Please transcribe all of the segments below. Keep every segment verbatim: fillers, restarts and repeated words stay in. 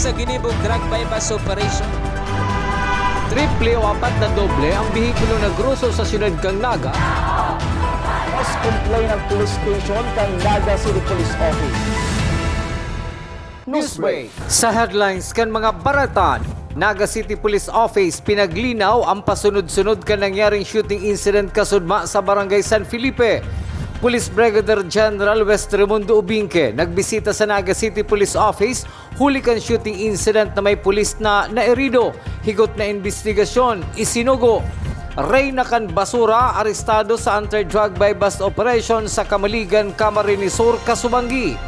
Sa ginibong drug buy-bust operation. Triple o apat na doble ang behikulo na groso sa siyudad kan Naga. Mas complain ang police station kan Naga City Police Office. Newsbreak. Sa headlines kan mga bareta, Naga City Police Office pinaglinaw ang pasunod-sunod kan nangyaring shooting incident kasudma sa Barangay San Felipe. Police Brigadier General West Raimundo Ubingke nagbisita sa Naga City Police Office huli kan shooting incident na may pulis na naerido. Higot na imbestigasyon, isinugo. Reyna kan Basura, arestado sa anti-drug buy-bust operation sa Kamaligan, Camarines Sur, Kasubanggi.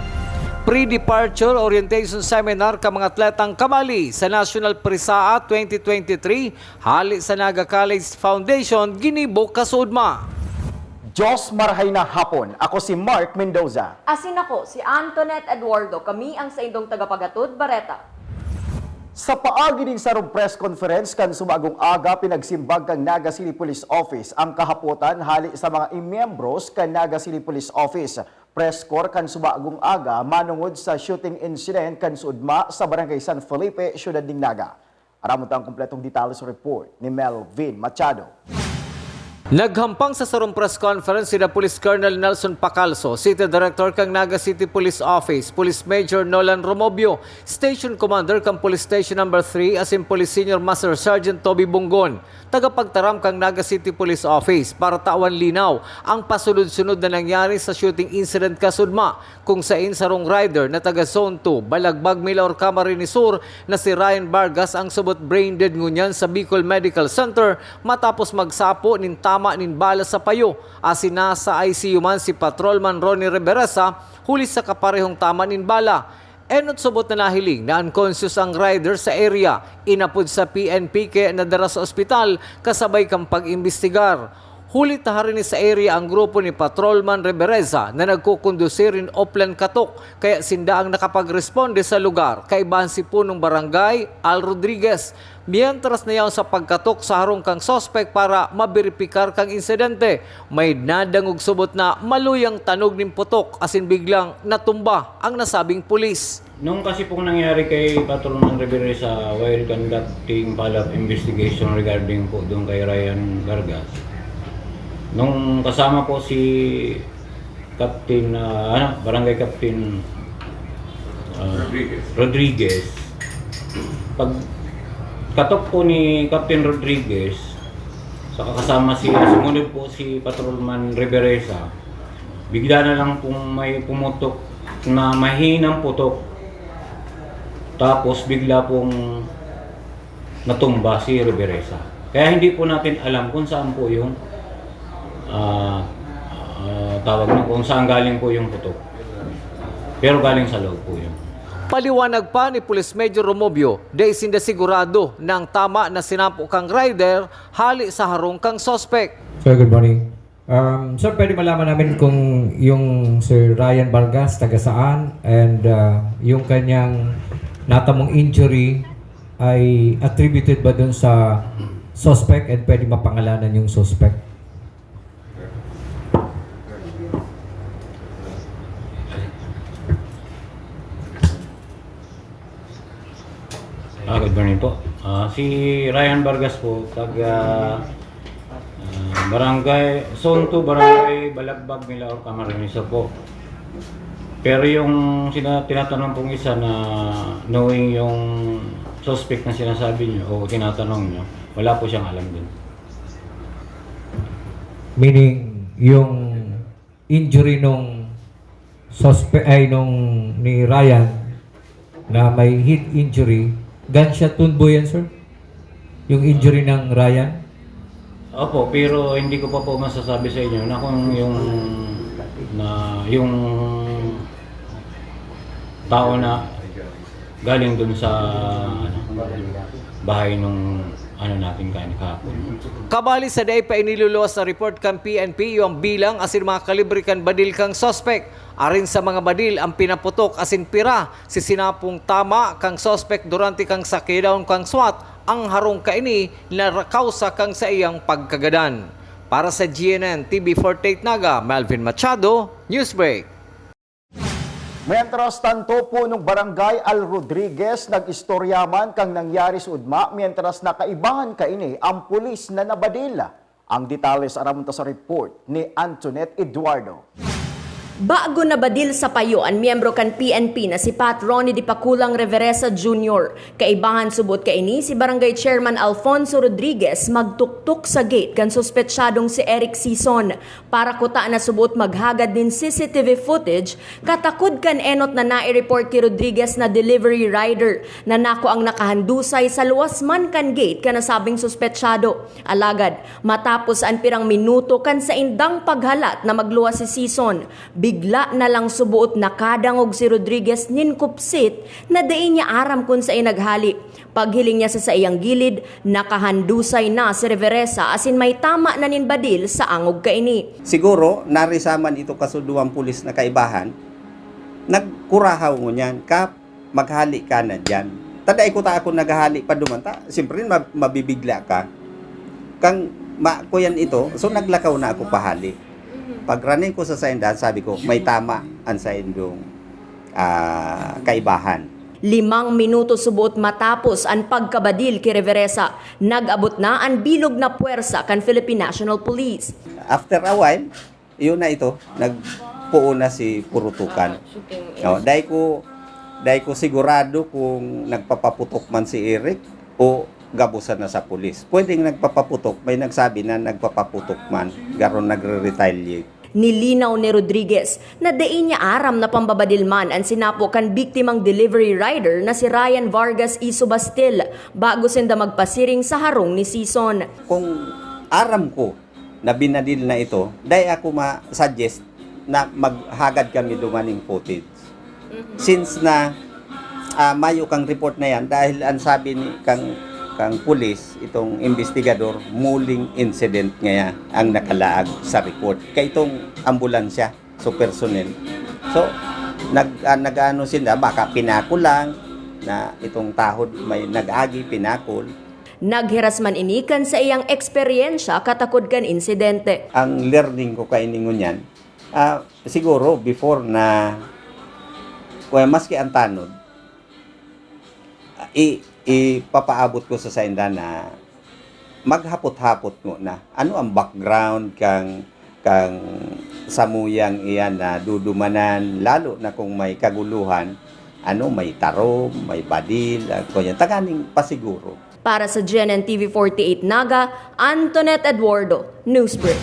Pre-departure orientation seminar ka mga atletang kabali sa National PRISAA twenty twenty-three hali sa Naga College Foundation, ginibo kasudma. Diyos marahay na hapon. Ako si Mark Mendoza. Asin ako, si Antoinette Eduardo. Kami ang saindong tagapagatod, Bareta. Sa paagi nin sarong press conference kan subagong aga, pinagsimbag kan Naga City Police Office ang kahapotan hali sa mga imyembros kan Naga City Police Office Press Corps kan subagong aga manungod sa shooting incident kan suudma sa Barangay San Felipe, Siyudad nin Naga. Aramon ta ang kompletong detalye sa report ni Melvin Machado. Naghampang sa sarong press conference sina Police Colonel Nelson Pacalso, City Director kan Naga City Police Office, Police Major Nolan Romobio, Station Commander kan Police Station Number three, asin Police Senior Master Sergeant Toby Bunggon, tagapagtaram kan Naga City Police Office, para tawan linaw ang pasunod-sunod na nangyari sa shooting incident kasudma, kung sain sarong rider na taga Zone two, Balagbag, Milaor, Camarines Sur na si Ryan Vargas ang subot brain dead ngunyan sa Bicol Medical Center matapos magsapo nin tama nin bala sa payo, asin nasa I C U man si Patrolman Ronnie Reveresa huli sa kaparehong tama nin bala. Enot subot na nahiling na unconscious ang rider sa area, inapod sa P N P kaya nadara sa ospital kasabay kan pag-imbestigar. Huli ta harini sa area ang grupo ni Patrolman Revereza na nagkukondusir nin Oplan Katok, kaya sinda ang nakapagresponde sa lugar, kaibahan si Punong Barangay Al Rodriguez. Mientras na yaon sa pagkatok sa harong kan suspek para maberipikar kan insidente, may nadangog subot na maluyang tanog nin putok asin biglang natumba ang nasabing pulis. Nung kasi pong nangyari kay Patrolman Rivera sa while conducting follow-up investigation regarding po doon kay Ryan Vargas, nung kasama po si Captain, ah, ano, Barangay Captain, ah, Rodriguez. Rodriguez, pag katok po ni Captain Rodriguez, sa kasama si, sumunod po si Patrolman Reveresa, bigla na lang pong may pumutok na mahinang putok. Tapos bigla pong natumba si Reveresa. Kaya hindi po natin alam kung saan po yung, ah, ah, tawag nun, kung saan galing po yung putok. Pero galing sa loob po yun. Paliwanag pa ni Police Major Romobio, dai sinda sigurado na ang tama na sinapo kang rider hali sa harong kang suspek. Sir, good morning. Um, sir, pwede malaman namin kung yung Sir Ryan Vargas, taga saan, and uh, yung kanyang natamong injury ay attributed ba dun sa suspect and pwede mapangalanan yung suspect? Ah, good morning po. Ah, si Ryan Vargas po, taga ah, Barangay Sonto, Barangay Balagbag, Milaor, Camarines Sur po. Pero yung sina, tinatanong pong isa na knowing yung suspect na sinasabi niyo o tinatanong niyo, wala po siyang alam din. Meaning, yung injury nung suspect, ay, nung ni Ryan na may head injury, gunshot wound po yan, sir? Yung injury ng Ryan? Opo, pero hindi ko pa po masasabi sa inyo na kung yung na yung tao na galing dun sa ano, bahay nung ano natin kain kahapon. Kabali sa dai pa iniluluwas na report kan P N P, iyo ang bilang asin mga kalibre kan badil kang suspek. Arin sa mga badil ang pinaputok asin pira si sinapong tama kang suspek durante kang sakidaon kang SWAT ang harong kaini na kausa kang saiyang pagkagadan. Para sa G N N T V forty-eight Naga, Melvin Machado, Newsbreak. Mientras tanto, punong barangay Al Rodriguez nag-istorya man kan nangyari sa ugma, mientras nakaibahan kaini ang pulis na nabadil. Ang detalles aram ta sa report ni Antoinette Eduardo. Bago nabadil sa payo an miyembro kan P N P na si Pat Ronnie Dipaculang Reveresa Junior. Kaibahan subot kaini si Barangay Chairman Alfonso Rodriguez magtuktok sa gate kan suspetsadong si Eric Sison. Para kuta na subot maghagad nin C C T V footage, katakod kan enot na nai-report ki Rodriguez na delivery rider na nakuang nakahandusay sa luwas man kan gate kan nasabing suspetsado. Alagad, matapos an pirang minuto kan saindang paghalat na magluwas si Sison, bigla na lang suboot nakadangog si Rodriguez nin kupsit na dai niya aram kun saen naghali. Paghiling niya sa saiyang gilid, nakahandusay na si Reveresa asin may tama na nin badil sa angog kaini. Siguro, narisaman ito kaso duwang pulis na kaibahan, nagkurahaw ngunyan, "Kap, maghali ka na diyan." Ta dai ko ta ako naghahali pa duman, ta siyempre ma-, mabibigla ka. Kang ma-, kuyan ito, so naglakaw na ako pahali. Pagraning ko sa saindahan, sabi ko, "May tama an saindong, ah, kaibahan." Limang minuto subot matapos an pagkabadil ki Reveresa, nag-abot na an bilog na pwersa kan Philippine National Police. After a while, yun na ito, nagpoon na si Purutukan. Oh, dai ko, dai ko sigurado kung nagpapaputok man si Eric o gabusan na sa pulis. Pwedeng nagpapaputok, may nagsabi na nagpapaputok man, garo nagre-retaliate. Nilinaw ni Rodriguez na dai niya aram na pambabadil man an sinapo kan biktimang delivery rider na si Ryan Vargas Iso Bastil bago sinda magpasiring sa harong ni Sison. Kung aram ko na binadil na ito, dai ako ma-suggest na maghagad kami duman ning footage. Since na, ah, mayo kang report na yan, dahil ang sabi ni kang, kang pulis, itong investigador, muling incident ngaya ang nakalaag sa report. Kay itong ambulansya, so personnel. So, nag-, ah, nag-ano sila, baka pinako lang na itong tahod may nag-agi, pinakol. Naghiras man ini kan saiyang eksperyensya katakod kan insidente. Ang learning ko kaini ngunyan, ah, siguro before na, well, maski ang tanod, ah, i-, ipapaabot ko sa sainda na maghapot-hapot ngona. Ano ang background kang, kang samuyang iyan na dudumanan, lalo na kung may kaguluhan, ano, may tarom, may badil, ah, kunyan, tanganing pasiguro. Para sa G N N T V forty-eight Naga, Antoinette Eduardo, Newsbreak.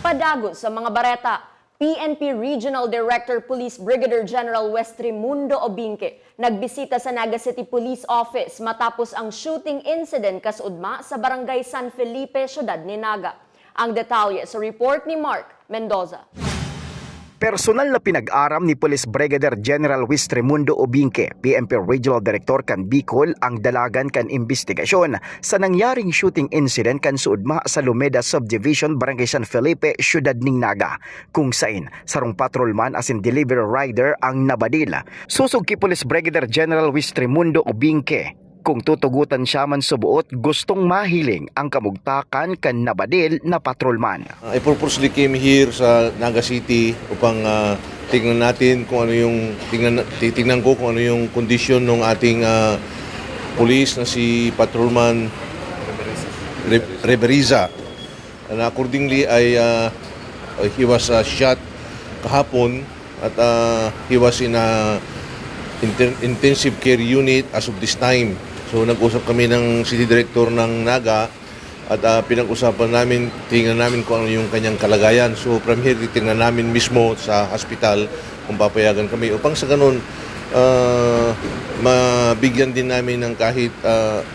Padagos sa mga bareta, P N P Regional Director Police Brigadier General West Raimundo Obinque nagbisita sa Naga City Police Office matapos ang shooting incident kasaudma sa Barangay San Felipe, Syudad nin Naga. Ang detalye sa report ni Mark Mendoza. Personal na pinag-aram ni Police Brigadier General West Raimundo Obinque, P N P Regional Director kan Bicol, ang dalagan kan imbestigasyon sa nangyaring shooting incident kan saudma sa Lumeda Subdivision, Barangay San Felipe, Syudad nin Naga, kung saen sarong patrolman asin delivery rider ang nabadil. Sosog ki Police Brigadier General West Raimundo Obinque, kung tutugotan siya man suboot, gustong mahiling ang kamugtakan kan nabadil na patrolman. I purposely came here sa Naga City upang, ah, tingnan natin kung ano yung, tingnan, titingnan ko kung ano yung kondisyon ng ating, ah, pulis na si Patrolman Re-, Reberiza. And accordingly, I, ah, he was, ah, shot kahapon at, ah, he was in a inten-, intensive care unit as of this time. So, nag-usap kami ng city director ng Naga at, ah, pinag-usapan namin, tingnan namin kung ano yung kanyang kalagayan. So, from here, titingnan namin mismo sa hospital kung papayagan kami. Upang sa ganun, ah, mabigyan din namin ng kahit, ah,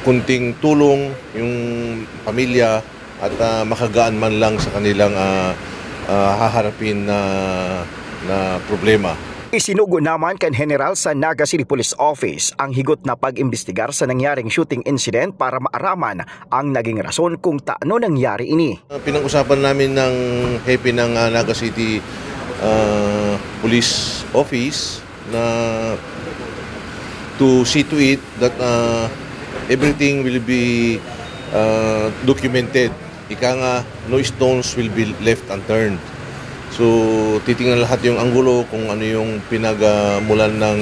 kunting tulong yung pamilya at, ah, makagaan man lang sa kanilang, ah, ah, haharapin na, na problema. Isinugo naman kan General sa Naga City Police Office ang higot na pag-imbestigar sa nangyaring shooting incident para maaraman ang naging rason kung tano nangyari ini. Ah, pinag-usapan namin ng hepe ng, ah, Naga City, ah, Police Office na to see to it that, ah, everything will be, ah, documented. Ika nga, no stones will be left unturned. So, titingnan lahat yung anggulo kung ano yung pinagmulan ng,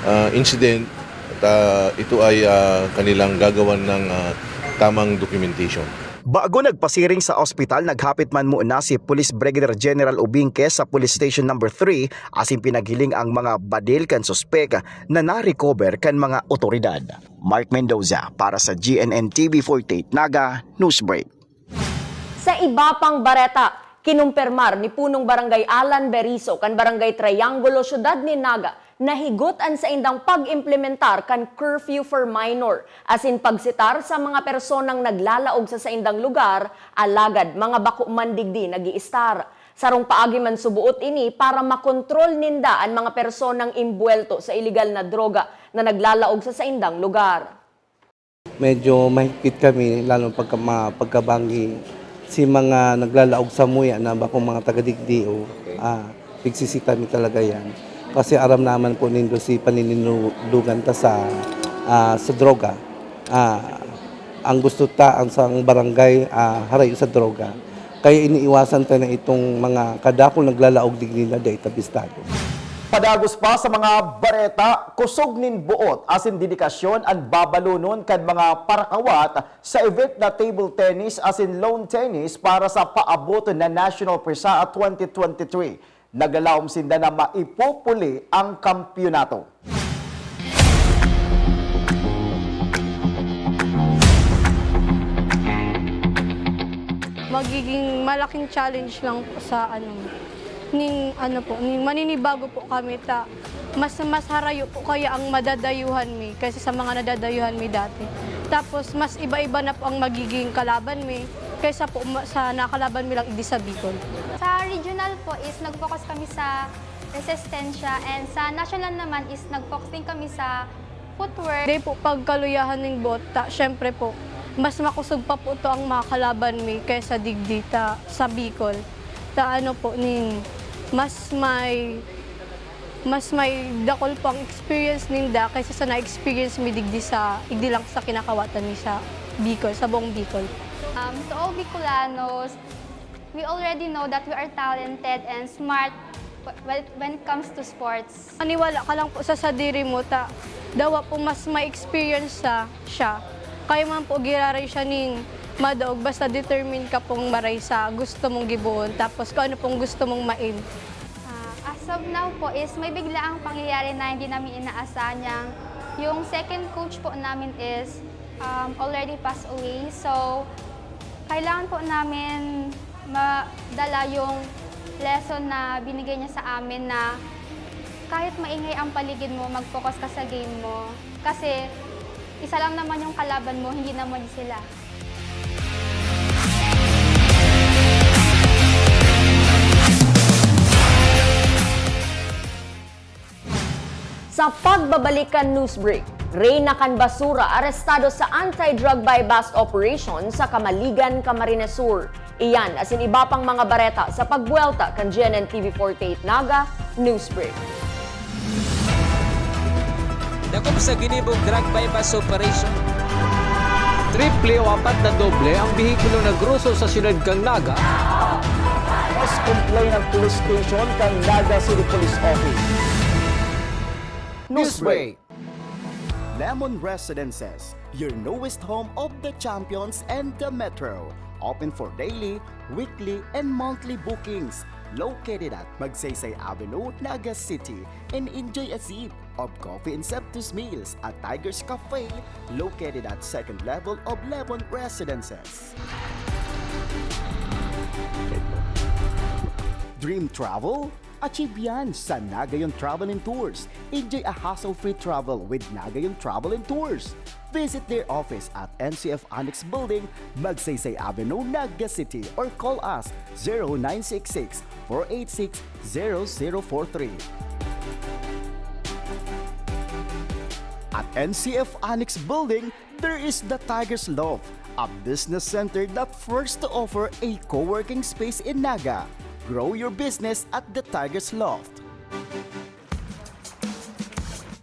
ah, incident at, ah, ito ay, ah, kanilang gagawan ng, ah, tamang documentation. Bago nagpasiring sa ospital, naghapit man muna si Police Brigadier General Ubingke sa Police Station Number three asin pinaghiling ang mga badil kan suspek na na-recover kan mga otoridad. Mark Mendoza para sa G N N T V forty-eight Naga Newsbreak. Sa iba pang bareta, kinumpirmar ni Punong Barangay Alan Beriso kan Barangay Triangulo, Syudad nin Naga, na higot an saindang pag-implementar kan curfew for minor, asin pagsitar sa mga personang naglalaog sa saindang lugar, alagad mga bako man digdi nag-iistar. Sarong paagi man suboot ini para makontrol ninda an mga personang imbuwelto sa iligal na droga na naglalaog sa saindang lugar. Medyo mahigpit kami, lalo pagka ma-, pagkabanggi. Si mga naglalaog samuya na bakong mga taga-digdi, o, Okay. ah, pigsisita mi talaga yan. Kasi aram naman po nindo si panininulugan ta sa, ah, sa droga. Ah, ang gusto ta, ang sang barangay, ah, harayo sa droga. Kaya iniiwasan ta na itong mga kadakul naglalaog digdi na dai ta bistado. Padagos pa sa mga bareta, kusog nin boot asin dedikasyon an babalonon kan mga parakawat sa event na table tennis asin lawn tennis para sa paabot na National PESAA twenty twenty-three. Naglalaom sinda na maipupuli ang kampyonato. Magiging malaking challenge lang po sa ano, ning ano po, ning maninibago po kami ta mas, mas harayo po kaya ang madadayuhan mi kaysa sa mga nadadayuhan mi dati. Tapos mas iba-iba na po ang magiging kalaban mi kaysa po ma-, sa nakalaban mi lang igdi sa Bicol. Sa regional po is nag-focus kami sa resistensya, and sa national naman is nag-focus din kami sa footwork. Di po pagkaluyahan ning boot ta, syempre po, mas makusog pa po to ang mga kalaban mi kaysa digdi ta sa Bicol. Ta ano po, ning mas may, mas may dakul pang experience ninda kaysa sa na-experience mi digdi sa, igdi lang sa kinakawatan mi sa Bicol, sa buong Bicol. Um, to all Bicolanos, we already know that we are talented and smart wh-, when, when it comes to sports. Maniwala ka lang po sa sadiri mo, ta dawa po mas may experience sa siya. Kaya man po giraray siya ning madaog, basta determine ka pong maray sa gusto mong gibohon, tapos kung ano pong gusto mong ma-aim. Ah, as of now po is may biglaang pangyayari na hindi namin inaasahan, yang yung second coach po namin is, um, already passed away. So, kailangan po namin madala yung lesson na binigay niya sa amin na kahit maingay ang paligid mo, mag-focus ka sa game mo. Kasi isa lang naman yung kalaban mo, hindi naman sila. Sa pagbabalik kan Newsbreak, reyna kan basura arestado sa anti-drug buy-bust operation sa Camaligan, Camarines Sur. Iyan asin iba pang mga bareta sa pagbuwelta kan G N N T V forty-eight Naga Newsbreak. Dakop sa ginibong drug buy-bust operation. Triple o apat na doble ang behikulo na groso sa siyudad kan Naga. Mas complain ang police station kan Naga City Police Office. Newsbreak. Lemon Residences, your newest home of the champions and the metro. Open for daily, weekly, and monthly bookings. Located at Magsaysay Avenue, Naga City, and enjoy a sip of coffee and Septus meals at Tiger's Cafe, located at second level of Lemon Residences. Dream travel? Achieve yan sa Nagayon Travel and Tours. Enjoy a hassle-free travel with Nagayon Travel and Tours. Visit their office at N C F Annex Building, Magsaysay Avenue, Naga City, or call us zero nine six six, four eight six, zero zero four three. At N C F Annex Building, there is the Tiger's Loft, a business center that first to offer a co-working space in Naga. Grow your business at the Tiger's Loft.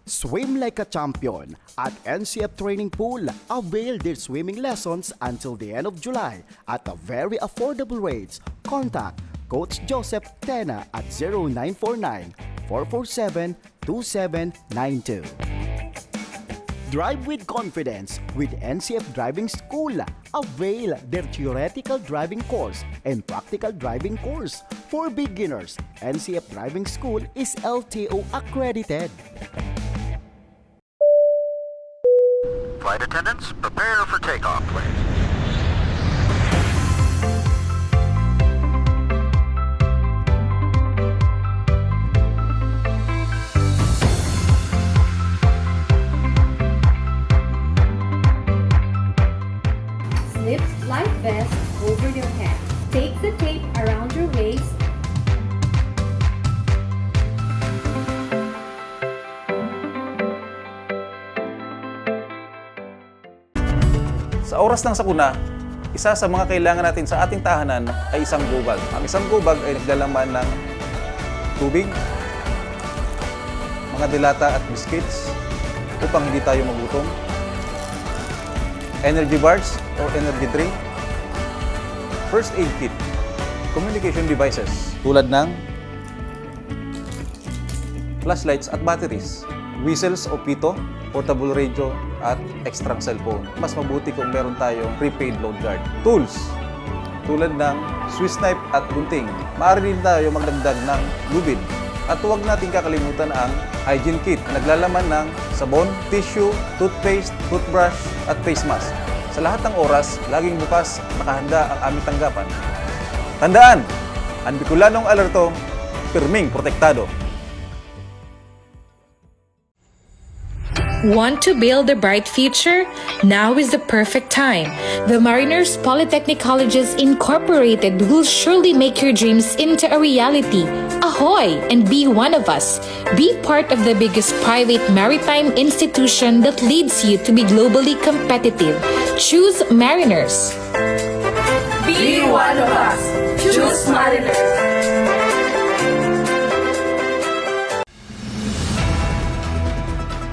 Swim like a champion at N C F Training Pool. Avail their swimming lessons until the end of July at a very affordable rates. Contact Coach Joseph Tena at zero nine four nine, four four seven, two seven nine two. Drive with confidence with N C F Driving School. Avail their theoretical driving course and practical driving course for beginners. N C F Driving School is L T O accredited. Flight attendants, prepare for takeoff, please. Slip life vest over your head. Take the tape around your waist. Sa oras ng sakuna, isa sa mga kailangan natin sa ating tahanan ay isang go bag. Ang isang go bag ay naglalaman ng tubig, mga delata at biscuits upang hindi tayo magutom, energy bars or energy drink, first aid kit, communication devices tulad ng flashlights at batteries, whistles o pito, portable radio, at extrang cellphone. Mas mabuti kung meron tayong prepaid load guard. Tools, tulad ng Swiss knife at gunting. Maaari din tayo magdagdag ng lubid. At huwag nating kakalimutan ang hygiene kit na naglalaman ng sabon, tissue, toothpaste, toothbrush, at face mask. Sa lahat ng oras, laging bukas, nakahanda ang aming tanggapan. Tandaan, ang Bicolanong alerto, pirming protektado. Want to build a bright future? Now is the perfect time. The Mariners Polytechnic Colleges Incorporated will surely make your dreams into a reality. Ahoy! And be one of us. Be part of the biggest private maritime institution that leads you to be globally competitive. Choose Mariners. Be one of us. Choose Mariners.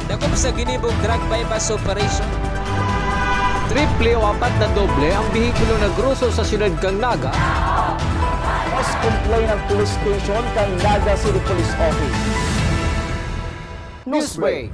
Dakop sa ginibong drug buy-bust operation. Triple o apat na doble ang behikulo na groso sa siyudad kan Naga. Mas complain ang police station kan Naga City Police Office. Newsbreak.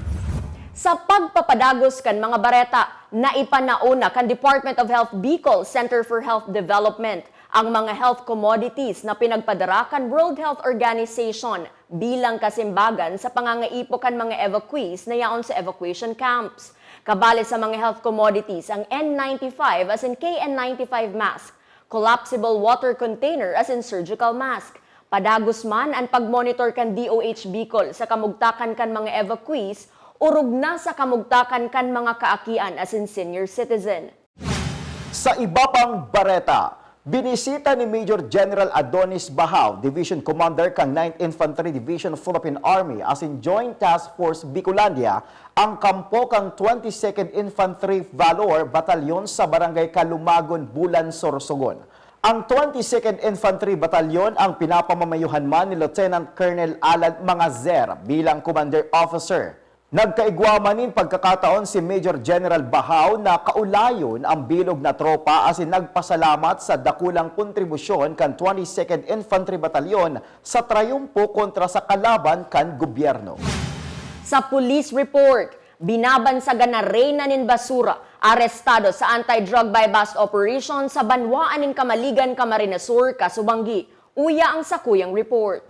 Sa pagpapadagos kan mga bareta, naipanao na kan Department of Health Bicol Center for Health Development ang mga health commodities na pinagpadara kan World Health Organization bilang kasimbagan sa pangangaipo kan mga evacuees na yaon sa evacuation camps. Kabali sa mga health commodities ang N ninety-five asin K N ninety-five mask, collapsible water container asin surgical mask. Padagos man an pagmonitor kan D O H Bicol sa kamugtakan kan mga evacuees, orog na sa kamugtakan kan mga kaakian asin senior citizen. Sa iba pang bareta, binisita ni Major General Adonis Bahao, Division Commander kan Ninth Infantry Division, Philippine Army, asin Joint Task Force Bicolandia, ang kampo kan Twenty-second Infantry Valor Battalion sa Barangay Calumagon, Bulan, Sorsogon. Ang Twenty-second Infantry Battalion ang pinapamamayuhan man ni Lieutenant Colonel Alan Mangazer bilang Commander Officer. Nagkaigwa man nin pagkakataon si Major General Bahao na kaulayon ang bilog na tropa asin nagpasalamat sa dakulang kontribusyon kan Twenty-second Infantry Battalion sa trayumpo kontra sa kalaban kan gobyerno. Sa police report, binabansagan na reyna nin basura, arestado sa anti-drug buy-bust operation sa banwaan nin Camaligan, Camarines Sur, kasubanggi. Uya ang sakuyang report.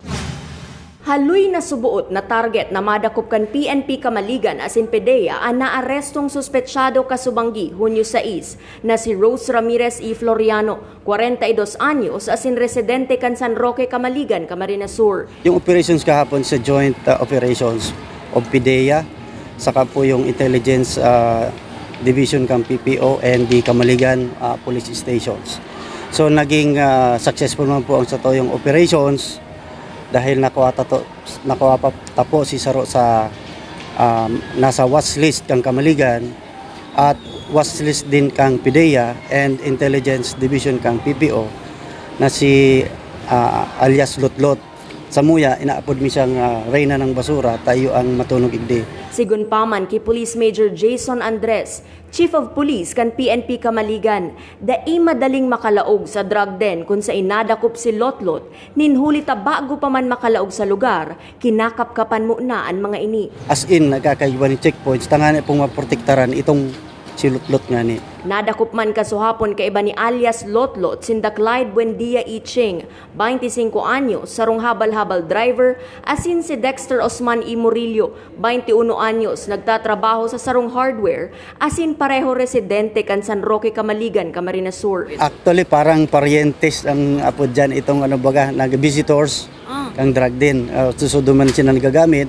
Haloy na suboot na target na madakop kan P N P Camaligan asin PDEA an naarestong suspetsado kasubanggi, Hunyo sais, na si Rose Ramirez y Floriano, kwarenta y dos anyos, asin residente kan San Roque, Camaligan, Camarines Sur. Yung operations kahapon sa joint, ah, operations of PDEA, saka po yung intelligence, ah, division kang P P O and the Camaligan, ah, police stations. So, naging, ah, successful naman po ang sa toyong operations dahil nakuha ta to, nakuha pa, ta po si saro sa, um, nasa watch list kang Camaligan at watch list din kang PDEA and intelligence division kang P P O na si, ah, alias Lotlot. Samuya, inaapod mi siyang, ah, reyna ng basura, tayo ang matunog igdi. Sigon pa man ki Police Major Jason Andres, Chief of Police kan P N P Kamaligan, dai madaling makalaog sa drug den kun sain nadakop si Lotlot, nin huli ta bago pa man makalaog sa lugar, kinakapkapan mo na an mga ini. As in, nagkakaigwa nin checkpoints, tangani pong maprotektaran itong si Lotlot ngani. Nadakop man kasuhapon kaiba ni alias Lotlot, sinda Clyde Buendia Iching, baynte singko anyos, sarong habal-habal driver, asin si Dexter Osman E. Murillo, baynte uno anyos, nagtatrabaho sa sarong hardware, asin pareho residente kan San Roque, Camaligan, Camarines Sur. Actually, parang paryentes ang apod dyan, itong ano baga, nag-visitors, Ah. kang drug den. Ah, so, so, duman sila nagagamit,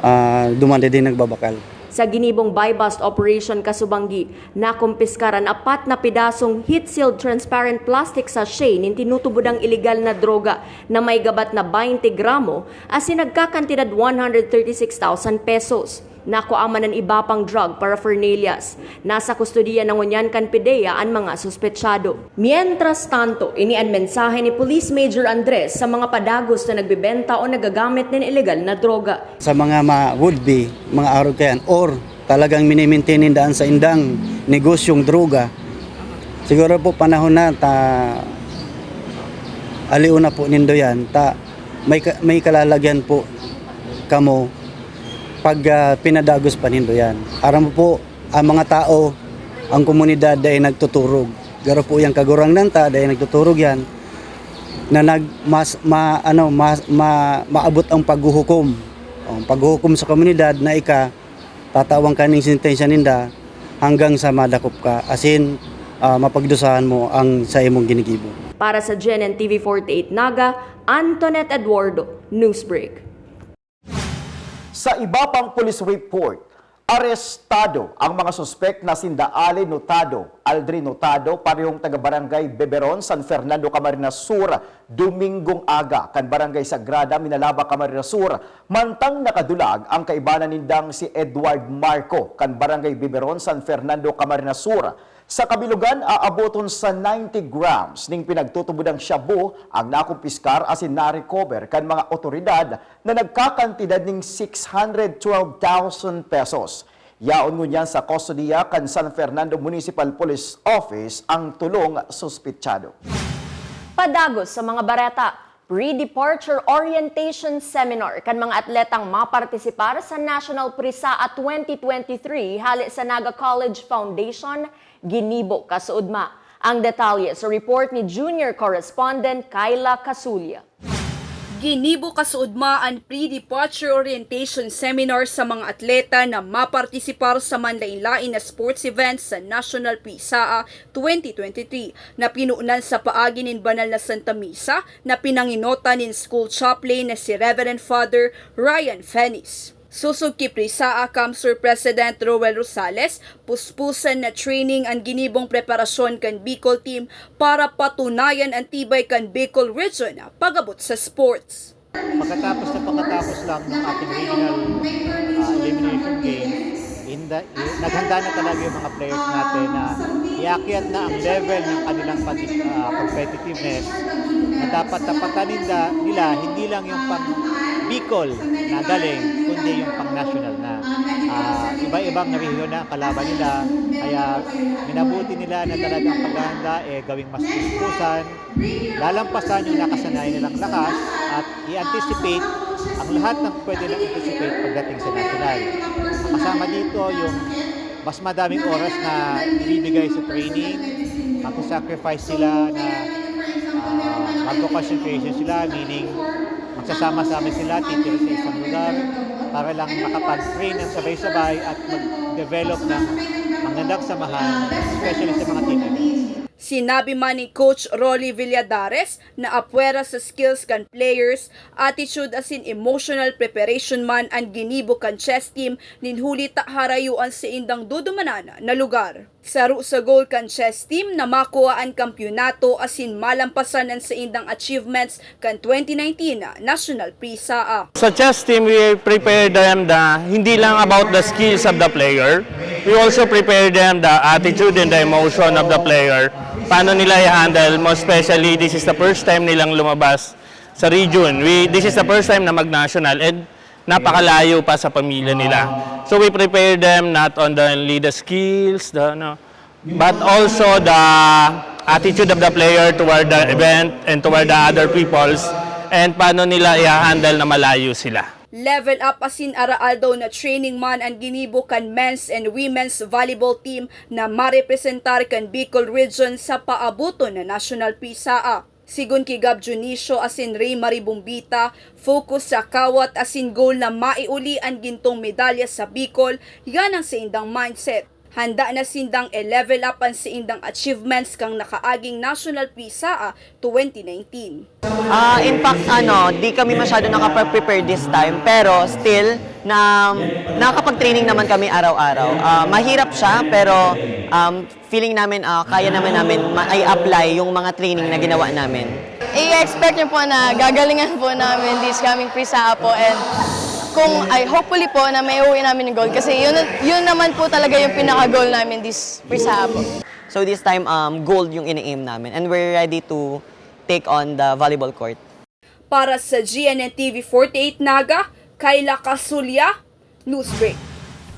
ah, duman din nagbabakal. Sa ginibong buy-bust operation kasubanggi, nakumpiskar an apat na pidasong heat-sealed transparent plastic sachet nin tinutubodang ilegal na droga na may gabat na baynte gramo asin nagkakantidad one hundred thirty-six thousand pesos. Nakua man an iba pang drug paraphernalias. Nasa kustodiya na ngunyan kan PDEA an mga suspetsado. Mientras tanto, ini an mensahe ni Police Major Andres sa mga padagos na nagbebenta o nagagamit nin ilegal na droga. Sa mga ma-, would be, mga arog kayan, or talagang minimintain ninda an saindang negosyong droga, siguro po panahon na ta aliw na po nindo yan, ta may ka-, may kalalagyan po kamo pag, ah, pinadagos pa nindo yan. Aram mo po, ang mga tao, ang komunidad dai nagtuturog. Garo po yang Kagurangnan ta, dai nagtuturog yan, na nag-, mas, ma-, ano, mas, ma-, maabot ang paghuhukom. O, ang paghuhukom sa komunidad na ika, tatawan ka ning sentensya ninda hanggang sa madakop ka, asin, ah, mapagdusahan mo ang sa imong ginigibo. Para sa G N N T V forty-eight Naga, Antoinette Eduardo, Newsbreak. Sa iba pang police report, arestado ang mga suspek na sinda Ali Notado, Aldrin Notado, parehong taga Barangay Beberon, San Fernando, Camarines Sur, Domingong aga kan Barangay Sagrada, Minalaba, Camarines Sur, mantang nakadulag ang kaibanan nindang si Edward Marco kan Barangay Beberon, San Fernando, Camarines Sur. Sa kabilogan, aaboton sa ninety grams ning pinagtutubodang shabu ang nakumpiskar asin na-recover kan mga otoridad na nagkakantidad ning six hundred twelve thousand pesos. Yaon ngunyan sa kustodiya kan San Fernando Municipal Police Office ang tolong suspetsado. Padagos sa mga bareta, pre-departure orientation seminar kan mga atletang mapartisipar sa National PRISAA twenty twenty-three hale sa Naga College Foundation, ginibo kasuodma. Ang detalye sa report ni junior correspondent Kyla Casulia. Ginibo kasuodma an pre-departure orientation seminar sa mga atleta na mapartisipar sa manlain-lain na sports events sa National PRISAA twenty twenty-three na pinunan sa paagi nin banal na Santa Misa na pinangenotan nin school chaplain na si Reverend Father Ryan Fenis. Sosog ki PRISAA CamSur President Roel Rosales, puspusan na training an ginibong preparasyon kan Bicol team para patunayan an tibay kan Bicol Region pag-abot sa sports. Pagkatapos na pagkatapos lang ng ating regional, ah, elimination game, inda-, i-, naghanda na talaga yung mga players natin na iakyat na ang level ng kanilang pag-, ah, competitiveness na dapat tapatan ninda, nila, hindi lang yung pang Bicol na galing, kundi yung pang national na. Ah, iba-ibang rehiyon na ang kalaban nila, kaya minabuti nila na talagang paghahanda, eh, gawing mas puspusan, lalampasan yung nakasanayan nilang lakas at i-anticipate ang lahat ng pwede nang anticipate pagdating sa national. Kasama dito yung mas madaming oras na ibibigay sa training, magsa-sacrifice sila na, ah, magko-concentration sila, meaning magsasama-sama sila, titira sa isang lugar para lang makapag-train ng sabay-sabay at mag-develop ng magandang samahan, especially sa mga team events. Sinabi man ni Coach Rolly Villadares na apwera sa skills kan players, attitude asin emotional preparation man an ginibo kan chess team nin huli ta harayo an saindang dudumanan na lugar. Saro sa goal kan chess team na makua an kampiyonato asin malampasan an saindang achievements kan twenty nineteen National PRISAA. Sa chess team, we prepare them the, hindi lang about the skills of the player, we also prepare them the attitude and the emotion of the player. Paano nila i-handle, most especially, this is the first time nilang lumabas Sa region. We, this is the first time na mag-national and napakalayo pa sa pamilya nila. So we prepare them not on the only the skills, the, ano, but also the attitude of the player toward the event and toward the other peoples, and paano nila i-handle na malayo sila. Level up asin araal daw na training man an ginibo kan men's and women's volleyball team na marepresentar kan Bicol Region sa paaboton na national PSAA. Sigon ki Gab Dionisio asin Ray Marie Bombita, focus sa kawat asin goal na maiuli an gintong medalya sa Bicol, yan ang saindang mindset. Handa na sindang i-level up an saindang achievements kan nakaaging National PSAA twenty nineteen. Ah, in fact, ano, di kami masyado nakapag-prepare this time, pero still, na, nakakapag-training naman kami araw-araw. Ah, mahirap siya, pero um, feeling namin, ah, kaya naman namin ma-apply yung mga training na ginawa namin. I-expect nyo po na gagalingan po namin this coming PSAA po, and kung, ay, hopefully po na maiuwi namin yung gold kasi yun, yun naman po talaga yung pinaka-goal namin this PSAA po. So this time, um, gold yung ini-aim namin, and we're ready to take on the volleyball court. Para sa GNN TV forty-eight Naga, Kayla Casulya, Newsbreak.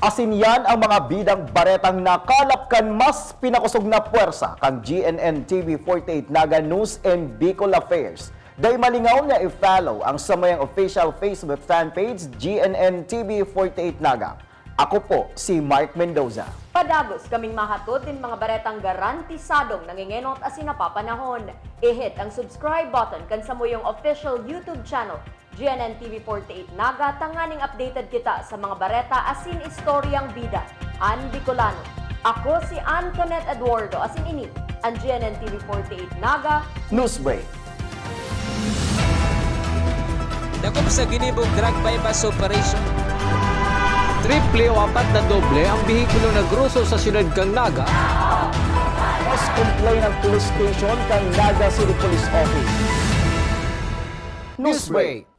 Asin yan ang mga bidang baretang nakalap kan mas pinakosog na pwersa kan GNN TV forty-eight Naga News and Bicol Affairs. Dai malingaw na i-follow ang samayang official Facebook fan page, GNN TV forty-eight Naga. Ako po si Mark Mendoza. Padagos kaming mahatod nin mga baretang garantisadong nangengenot asin napapanahon. I-hit ang subscribe button kan samuyang official YouTube channel, GNN TV forty-eight Naga, tanganing updated kita sa mga bareta asin istoryang bida an Bicolano. Ako si Antoinette Eduardo, asin ini an GNN TV forty-eight Naga. Newsbreak. Dakop sa ginibong drug buy-bust operation. Triple o apat na doble ang behikulo na groso sa siyudad kan Naga. Mas complain ang police station kan Naga City Police Office. Newsbreak.